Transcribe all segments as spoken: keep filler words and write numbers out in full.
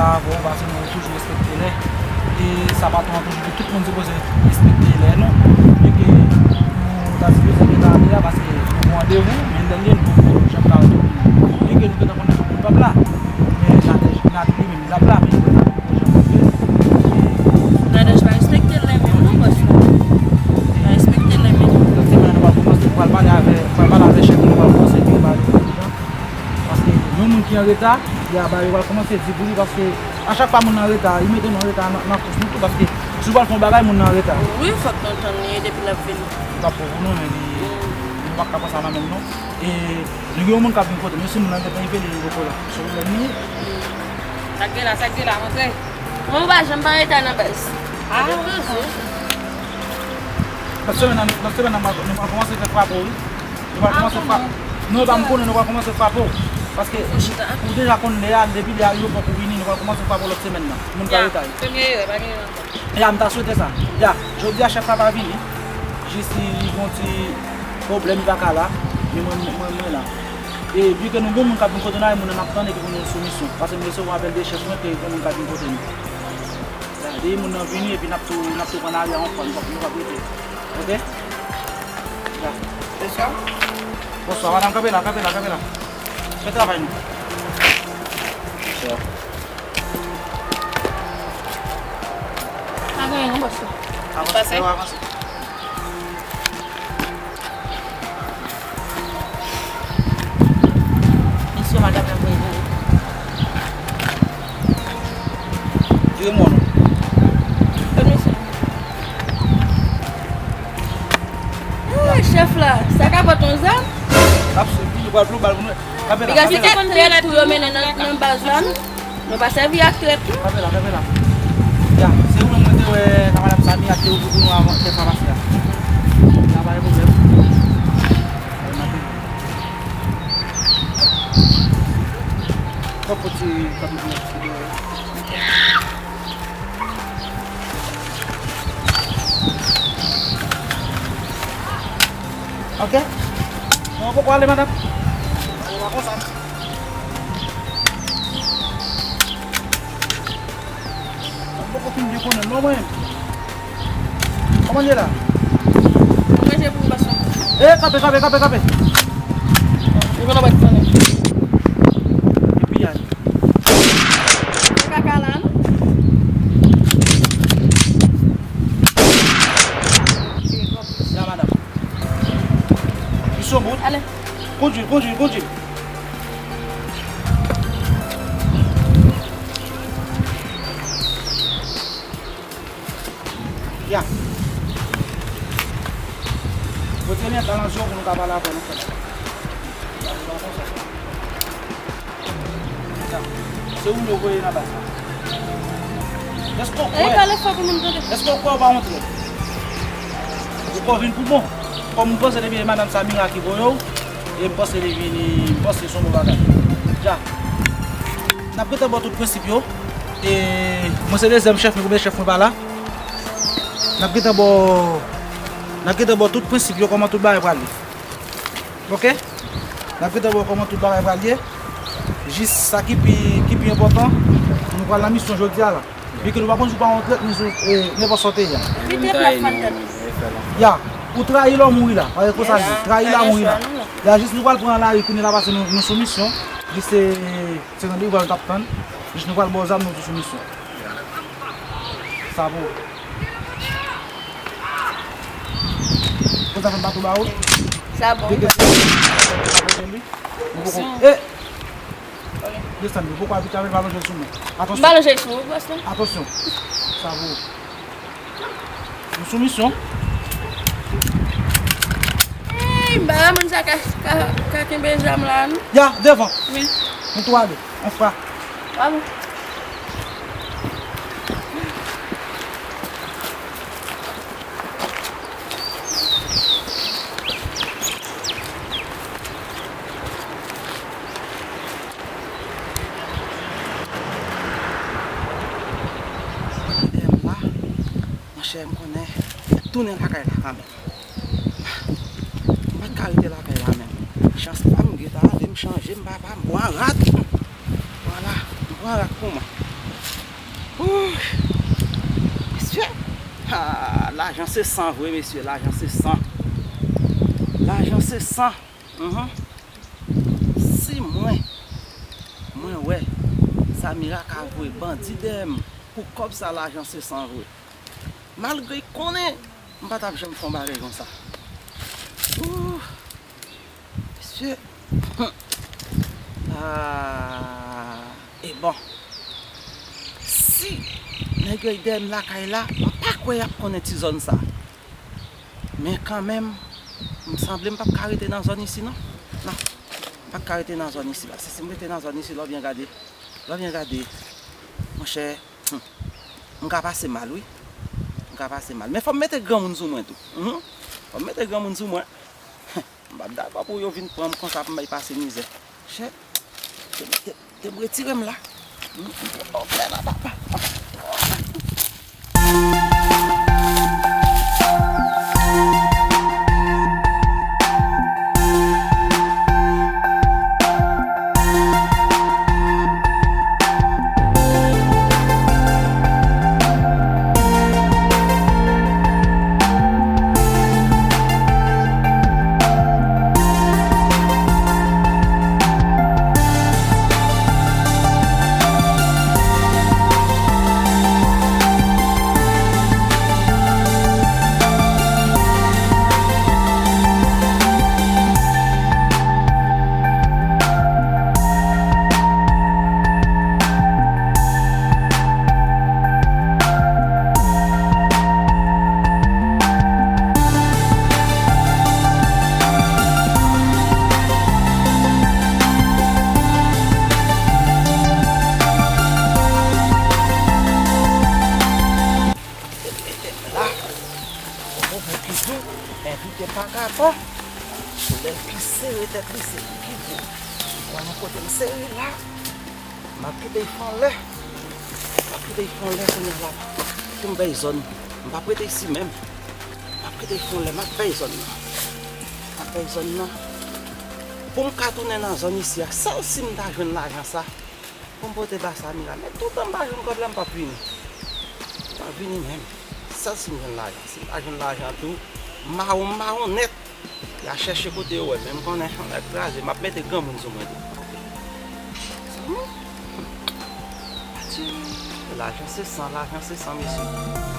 Avè w, paske nou toujou respekte lè. E sa patwon an toujou di, tout moun sipoze respekte lè nou. Byenke nou ta sipoze gentan ale a, paske nou gen randevou, men lè l ye, nou poko janm ka retounen. Byenke nou gentan konnen tout moun p ap la, men Nadège, Nadège li menm, l ap la, men nou poko janm retounen. Nadège pa respekte lè menm non, bòs la. Pa respekte lè menm. Lòt semèn, nou pral kòmanse, nou pral pale avè, nou pral pale avè chèf, nou pral kòmanse di yo ba yo. Paske yon moun ki an reta, y a ba yo pral kòmanse di pou li, paske a chak fwa moun nan an reta, li mete nou an reta nan, nan kous nou tou, paske si w pral fè yon bagay, moun nan an reta. Wi, fòk nou tann li depi l ap vini. Li p ap bon pou nou, men li, nou p ap ka pran sa nan men l non. E nou gen yon moun k ap vin kote nou, si moun nan gentan rive, li poko la. Se pwoblèm li ye. Sa k gen la, sa k gen la, montre. Mwen, ou pa janm pa reta nan baz. Ah. Lòt semèn nan, lòt semèn nan, nou pral kòmanse fè frape, wi. Nou pral kòmanse frape. Non, e pa m konnen, nou pral kòmanse frape w. Paske ou deja konn lè a, depi lè a rive, fòk ou vini, nou pral kòmanse frape w lòt semèn nan. Moun ka reta yo. Premye erè, pa gen erè ankò. Ya, m ta swete sa. Ya, jodi a chèf la pa vini. Jis li, li gon ti pwoblèm, li pa ka la. Men mwen, mwen, mwen la. E byenke nou gon moun k ap vin kote nou, e moun nan n ap tann epi pou nou sou misyon. Paske m resevwa apèl de chèf mwen ke gon moun k ap vin kote nou. Depi moun nan vini, epi n ap tou, n ap tou pran lari a yon fwa, nou p ap, nou p ap rete. Oke? Ya. Bonswa. Bonswa, madanm, kanpe la, kanpe la, kanpe la. Fè travay nou. Bonswa. Pa gen anyen non, bòs la. Avanse, avanse. Mesye, madanm nan voye voye. Vire mwen non. Kòm mesye. Ah, chèf la, sa ka pote yon zam? N ap swiv li, nou pral pran bal pou nou. Kanpe la, kanpe la. Piga se kat trip pou yo mennen nan, nan baz la, non? Nou pa sèvi ak trèt, non. Kanpe la, kanpe la. Ya, se ou menm mwen te wè nan madanm Sami ak te ouvri pou nou avan, te fè pase a. Ya, pa gen pwoblèm. Fòk fò ti kanpe pou nou. Ok. Bon, poko ale, madanm. Ale la konsa. Mwen poko fin byen konnen l non mwen. Kòman l ye la? Mwen rete pou pase. E, kanpe, kanpe, kanpe, kanpe. Ou konn anba ti konnen. Epi al. Se kaka la, non? Ya, madanm. Misyon bout. Ale. Kondui, kondui, kondui. Ya. Pote lyen ta nan zye w pou nou ka pale avè nou, frè. Ya, nou pa konsa. Ya. Se ou yo voye nan baz la. Èske w kwè? Ey, pale fò pou moun tande. Èske w kwè ou pa yon trèt? Ou kwè w vin pou bon? Kòm m panse depi e madanm Samira ki voye w, e m panse li vini, m panse se yon bon bagay. Ya. N ap gentan ba w tout prensip yo. E mwen se dezyèm chèf mwen, premye chèf mwen pa la. N ap gentan ba w, n ap gentan ba w tout prensip yo, kòman tout bagay pral ye. Oke? N ap gentan ba w kòman tout bagay pral ye. Jis sa ki pi, ki pi enpòtan, nou pral nan misyon jodi a la. Byenke nou pa konn si w pa yon trèt, men sou, e, nenpòt sa w te ye a. Li te plat fann tèt. Ya, ou trayi la ou mouri la. Pa gen konsa li ye. Trayi la ou mouri la. Ya, jis nou pral pran lari kounye a la paske nou, nou sou misyon. Jis se, se randevou a nou t ap tann. Jis nou pral ba w zam, nou tou sou misyon. Sa bon. Konsa fè m pa tou ba ou. Sa bon. Byenke se nou poko, e! Desann, ou poko abitye avè l, pa lonje l sou mwen. Atansyon. M pa lonje l sou ou, bòs la. Atansyon. Sa pou ou. Nou sou misyon. Ey, m pa wè moun sa ka, ka, ka kenbe zam la, non. Ya, devan. Wi. Nou tou ale. On fra. Bravo. Lè m la, monchè, m konnen m ap tounen lakay la kanmenm. M pa t ka rete lakay la menm. Chans pa m, gentan ale m chanje m, papa, m pran rad. Vwala, m pran rad pou mwen. Ooh, mesye, ah, lajan se san vre, mesye, lajan se san. Lajan se san. Mhm. Si mwen, mwen wè Samira ka voye bandi dèyè m pou kòb sa, lajan se san vre. Malgre l konnen m pa t ap janm fè yon bagay konsa. Ooh, mesye. Ah, e bon. Si nèg yo dèyè m lakay la, m pa kwè y ap konnen ti zòn sa. Men kanmenm, m sanble m p ap ka rete nan zòn isi non. Non, m p ap ka rete nan zòn isi, paske si m rete nan zòn isi, lè w byen gade, lè w byen gade, monchè, hmm, m ka pase mal wi. M ka pase mal. Men fò m mete granmoun sou mwen tou. Mhm. Fò m mete granmoun sou mwen. M p ap dakò pou yo vin pran m konsa pou m bay pase mizè. Chè, te, te, te m retire m la. M, m pran yon flè la, papa. La, yon moman ki di w, envite vagabon. Solèy ki sere tèt li, se li ki di w. Ou konnen kote l sere la. M ap kite l fè anlè. M ap kite l fè anlè kounye a la. Pou m bay zòn. M p ap rete isi menm. M ap kite l fè anlè. M ap bay zòn nan. M ap bay zòn nan. Pou m ka tounen nan zòn isi a, sèl si m ta jwenn lajan sa. Pou m pote ba Samira. Men toutan m pa jwenn kòb la, m p ap vini. M p ap vini menm. Sèl si m jwenn lajan. Si m pa jwenn lajan tou, m mawon, m mawon nèt. Y a chèche kote yo wè, men m konnen anlè kraze, m ap mete granmoun sou mwen tou. Sa mwen? Adye! Lajan se san, lajan se san, mesye.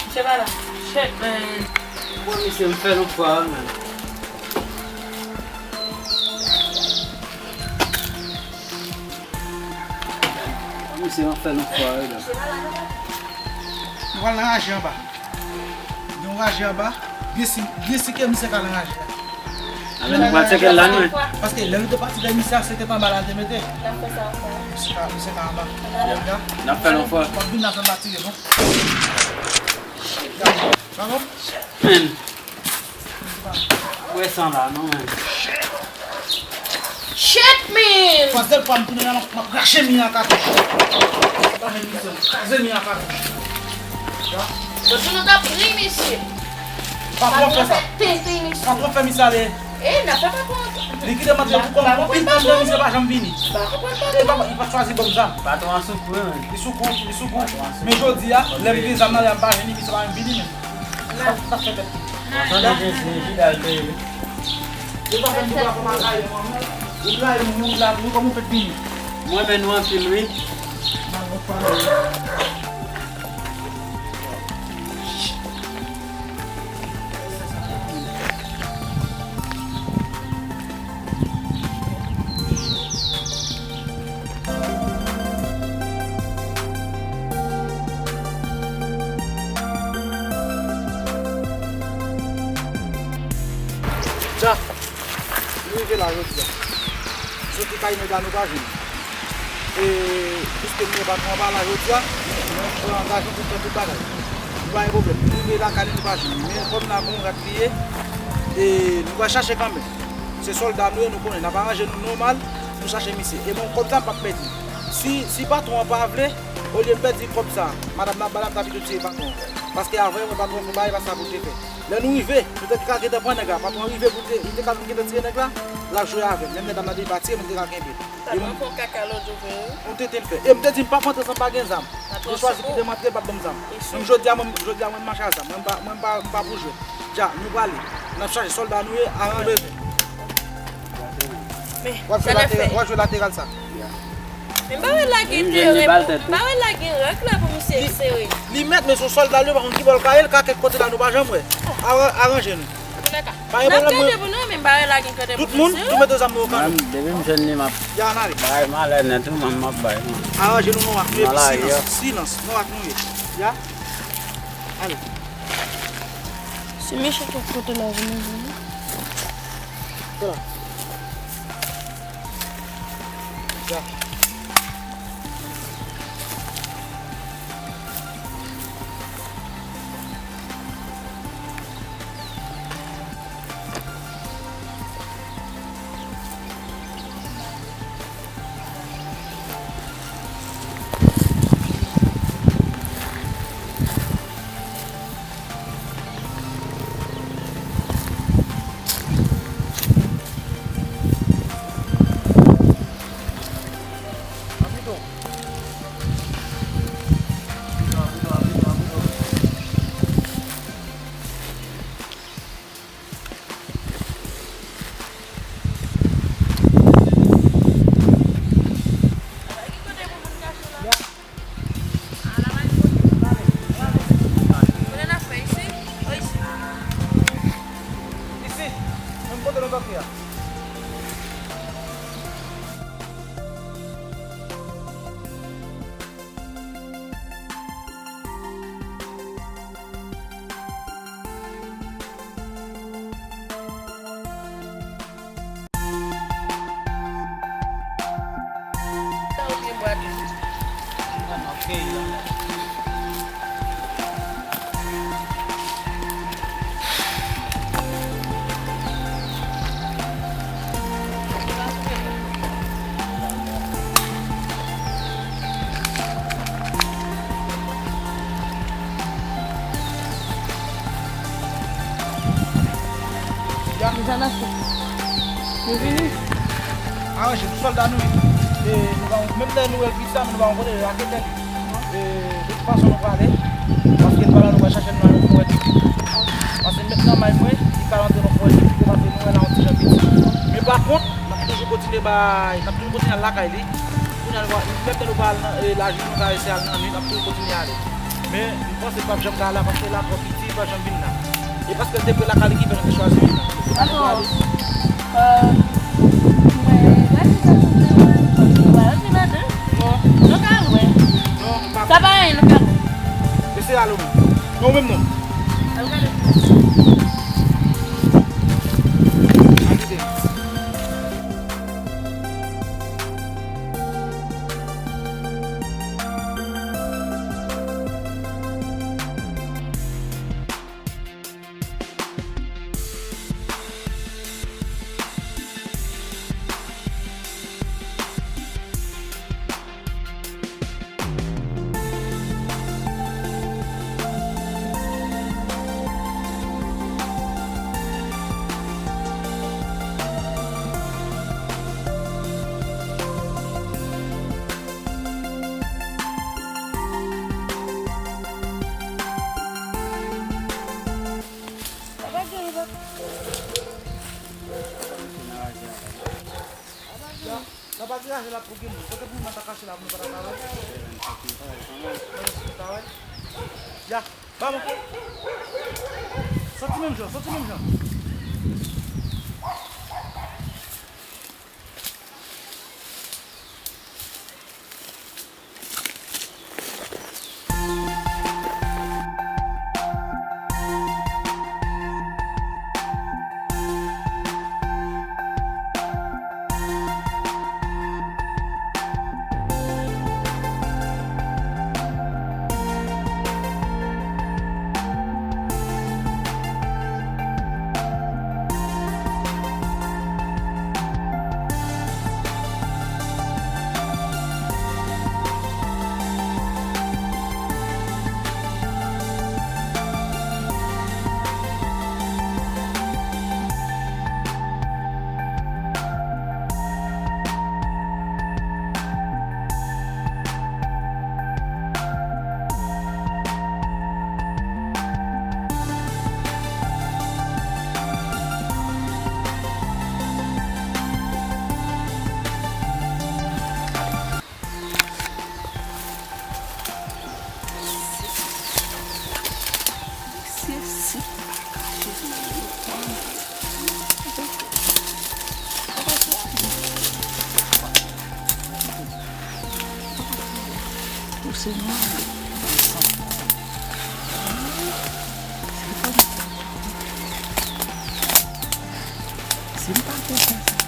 Misye pa la. Shit, man. Bon, misye, m fè l yon fwa, wi, man. Misye anfè nan fwa wi la. Nou pral nan raje anba. Gen yon raje anba. Byen si, byen si ke misye ka nan raje a. Alò nou pral tcheke l la nou menm. Paske lè nou te pati vè misye a, se te anba la l te mete. N ap fè sa ankò. Misye ka, misye ka anba. N ap fè l yon fwa. W ap vin la fè m pa tire non. Pardon? Men. Wè san la non men. Shit, man! Fwa sèl fwa m tounen la, m ap, m ap krache mi an katouch. M pa jwenn misye, m kraze mi an katouch. Yo. Yo di nou t ap ri misye. Patwon fè sa. Tenten misye. Patwon fè misye ale. E, n ap fè patwon. Li kite m antre pou kòm, anpil tan de misye pa janm vini. E, papa, li pa t chwazi ban m zam. Patwon an sou kou, wi, men. Li sou kou, li sou kou. Men jodi a, lè m gen zam nan, lè m pa jwenn li, misye pa menm vini, men. Sa, sa fè tèt. Mwen tande gen se Vidal te ye. Yo pa fè m di pa fè m al rayi mwen, non. Ou rayi mwen, ou la, nou kòman w fèt vini? Mwen renmen nou anpil, wi. Mal bon pale. Dja, nou rive la jodi a. Soti kay nèg la nou pa jwenn. E, piske nou wè patwon an pa la jodi a, nou pran angajman pou fè tout bagay. Nou pa gen pwoblèm. Nou rive lakay li, nou pa jwenn li. Men kòm la gon rat li ye, e, nou pral chache kanmenm. Se sòlda nou ye, nou konnen. N ap aranje nou nòmal pou chache misye. E mwen, kòb sa, m p ap pèdi. Si, si patwon an pa vle, olye m pèdi kòb sa, madanm nan ap ba l, m ta pito tiye patwon an. Paske avè mwen, patwon an fè bagay, pa sa pou l te fè. Lè nou rive, nou te ka gentan pran nèg la. Patwon an rive pou l te, li te ka vin gentan tire nèg la, l ap jwe avè m. Menm lè dam nan te pa tire, mwen te ka kenbe l. Patwon an fè yon kaka lòt jou vre, wi. Yon tenten l fè. E m te di m p ap antre san m pa gen zam. Yo chwazi kite m antre, l p ap ban m zam. Menm jodi a, mwen, jodi a, mwen, m mache a zam. Mwen, m pa, mwen, m pa, m pa pou jwe. Dja, nou prale. N ap chache sòlda nou ye, a randevou. W ap jwe lateral, w ap jwe lateral sa. Men m pa wè la gen teren pou, m pa wè la gen règ la pou misye sere. Li mèt, men se yon sòlda l ye, pa konn ki bò l ka ye, l ka kèk kote la, nou pa janm wè. Aranje nou. Pa gen pwoblèm, mwen. N ap gade pou nou, men m pa wè la gen kote pou nou. Tout moun, tou mete zam nou yo kanmenm. Mwen, depi m jwenn li, m ap bay malè nèt, wi, mwen, m ap bay, mwen. Aranje nou, non, ak nou, epi silans, silans, non, ak nou ye. Ya? Ale. Se mechan kèk kote la, vini, vini. Fè la. Ya. Isi, menm kote nou kanpe a. Ya. Mezanmi, nou vini. Aranje, nou sòlda nou ye. E nou pa, menm lè nou wè l plis la, men nou pa konn kote l, rakete li. E, de tout fason, nou prale. Paske nou pa la, nou pral chache l nan yon forè tipik. Paske m met nan may mwen, li ka rantre nan forè tipik, paske nou wè la yon ti jan piti. Men pa kont, n ap toujou kontinye bay, n ap toujou kontinye al lakay li. Kounye a, nou va, menm lè nou pa al nan, e, lajounen, nou ka eseye al nan nuit, n ap toujou kontinye ale. Men, m panse l p ap janm ka la, paske la twò piti, li p ap janm vin la. E paske l te pre lakay li ki fè nou te chwazi vin la. Dakò. Euh, mwen, gade sa sou mwen, mwen, mwen, mwen, mwen, mwen, mwen, mwen, mwen, mwen, mwen, Non, ou menm non. Al gade. Al gade. Ya, nan pa ti raje la pou gen moun. Kote pou moun nan ta kache la, pou nou pa ta ka wè. Nan yon sou travay. Ya, ba mwen. Soti menm jan, soti menm jan. Ou se mwen. Si m pa te fè sa,